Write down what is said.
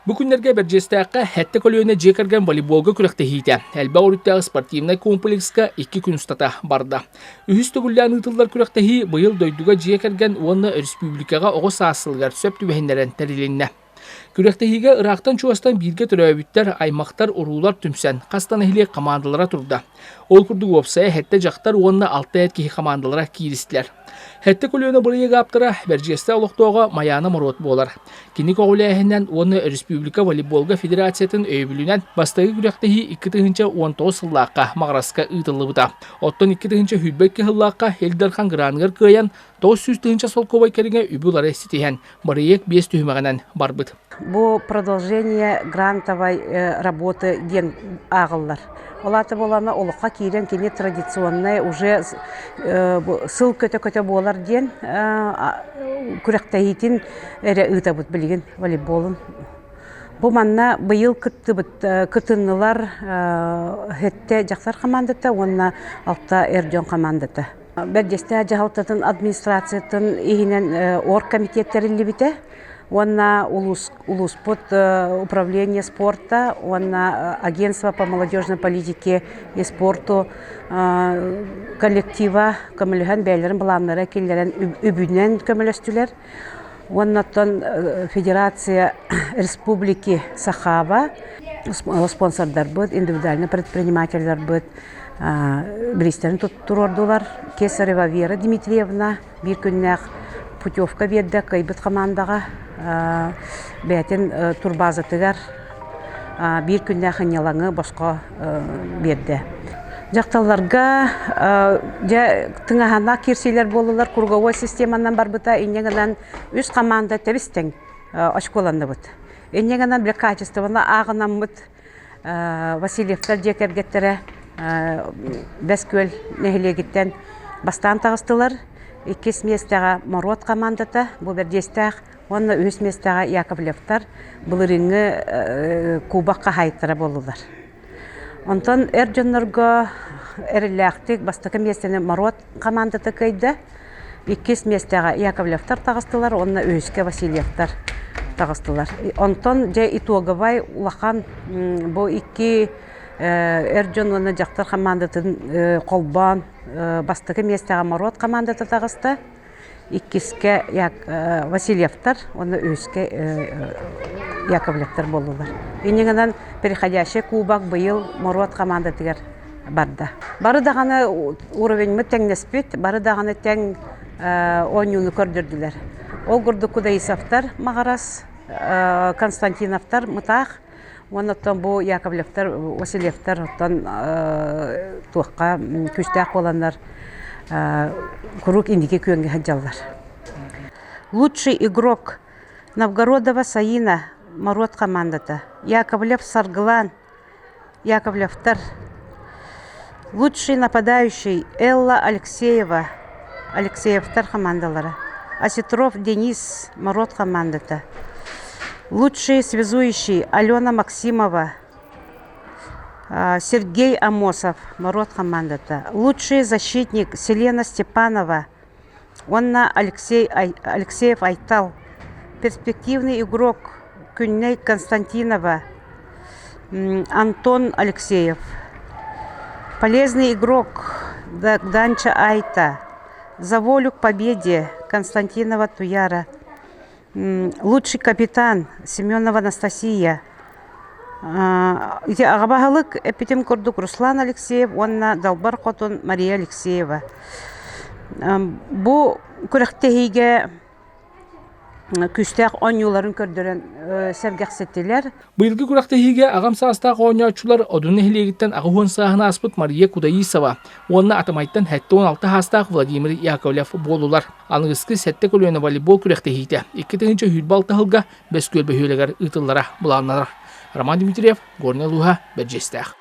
Бу күннэргэ Бэрдьиэстээххэ сэттэ көлүөнэ дьиэ кэргэн волейболга күрэхтэһиитэ элбэх өрүттээх спортивнай комплекска икки күн устата барда. Үһүс төгүллээн ыытыллар күрэхтэһии быйыл дойдуга дьиэ кэргэн уонна өрөспүүбүлүкэҕэ оҕо саас сылыгар сөп түбэһиннэрэн тэрилиннэ. Күрэхтэһиигэ ыраахтан-чугастан бииргэ төрөөбүттэр, аймахтар, уруулар түмсэн, хас да нэһилиэк хамаандалара турда. Ол курдук уопсайа сэттэ дьахтар уонна алта эр киһи хамаандалара кииристилэр. Сэттэ көлүөнэ бырайыак ааптара Бэрдьиэстэ олохтооҕо Майаана Моруот буолар. Кини көҕүлээһининэн уонна республика волейболга федерациятын өйөбүлүнэн бастакы күрэхтэһии 2019 сыллаахха Маҕараска ыытыллыбыта. Оттон 2022 сыллаахха Ил Дархан граныгар кыайан 900 тыһыынча солкуобай кэриҥэ үбү ылары ситиһэн, бырайыак биэс түһүмэҕинэн барбыт. Бу продолжение грантовой работы диэн ааҕыллар. Ол аата буолана олоххо киирэн кини традиционнай уже сыл көтө-көтө буолар диэн күрэхтэһиитин эрэ ыытабыт билигин волейболун. Бу манна быйыл кыттыбыт кытыннылар сэттэ дьахтар хамаандата уонна алта эр дьон хамаандата. Бэрдьиэстээх дьаһалтатын администрациятын иһинэн оргкомитет тэриллибитэ уонна улууспут управление спорта уонна агентство по молодежной политике и спорту коллектива көмөлөһөн бэйэлэрин былааннара киллэрэн үбүнэн көмөлөстүлэр. Уонна оттон Федерация Республики Сахава спонсордарбыт, индивидуальный предпринимателлэрбит бириистэрин туруордулар. Кесарева Вера Дмитриевна биир күннээх путевка биэрдэ кыайбыт хамаандаҕа бэйэтин турбаазатыгар биир күннээх ынньалаҥы босхо биэрдэ. Дьахталларга дьэ тыҥаһанаах киирсиилэр буоллулар, круговой системанан барбыта, инньэ гынан үс хамаанда тэбис-тэҥ очколанныбыт. Инньэ гынан бile качествоны ааҕынаммыт Васильевтар дьиэ кэргэттэрэ Бэс Күөл нэһилиэгиттэн бастаан таҕыстылар. Иккис миэстэҕэ Моруот хамаандата, бу Бэрдиэстээх уонна үһүс миэстэҕэ Яковлевтар былырыыҥҥы кубок хаһаайыттара буоллулар. Онтон эр дьоннорго эрэллээхтик бастакы миэстэни Моруот хамаандата кыайда. Иккис миэстэҕэ Яковлевтар таҕыстылар уонна үһүскэ Васильевтар таҕыстылар. Онтон дьэ итоговай улахан бу икки эр дьон уонна дьахтар хамаандатын холбоон бастакы миэстэҕэ Моруот хамаандата таҕыста. Иккискэ Васильевтар уонна үһүскэ Яковлевтар буоллулар. Инньэ гынан переходящий кубок быйыл Моруот хамаандатыгар барда. Бары даҕаны уровеньмыт тэҥнэспит, бары даҕаны тэҥ оонньууну көрдөрдүлэр. Ол курдук Кудаисовтар Маҕарас, Константиновтар Мытаах, уонна оттон бу Яковлевтар, Васильевтар оттон туохха күүстээх буоланнар куруук инники күөҥҥэ сылдьаллар. Лучший игрок Новгородова Саина, Моруот командата, Яковлев Саргылан, Яковлевтар. Лучший нападающий Элла Алексеева, Алексеевтар командалара. Осетров Денис, Моруот командата. Лучший связующий Алена Максимова, Сергей Амосов, Моруот командата. Лучший защитник Селена Степанова уонна Алексей Алексеев Айтал. Перспективный игрок Күннэй Константинова, Антон Алексеев. Полезный игрок Данча Айта. За волю к победе Константинова Туяра. Лучший капитан Семенова Анастасия. Ити аҕа баһылык эппитим курдук Руслан Алексеев уонна Далбар Хотун Мария Алексеева. Бу күрэхтэһиигэ күүстээх оонньууларын көрдөрөн сэргэхситтилэр. Быйылгы күрэхтэһиигэ аҕам саастаах оонньооччулар Одун нэһилиэгиттэн 80 сааһын ааспыт Мария Кудаисова уонна Атамайтан 76 саастаах Владимир Яковлев буоллулар. Аныгыскы сэттэ көлүөнэ волейбол күрэхтэһиитэ 2026 сылга Бэс Күөл бөһүөлэгэр ыытыллара былааннанар. Роман Дмитриев, Горнай улууһа, Бэрдьиэстээх.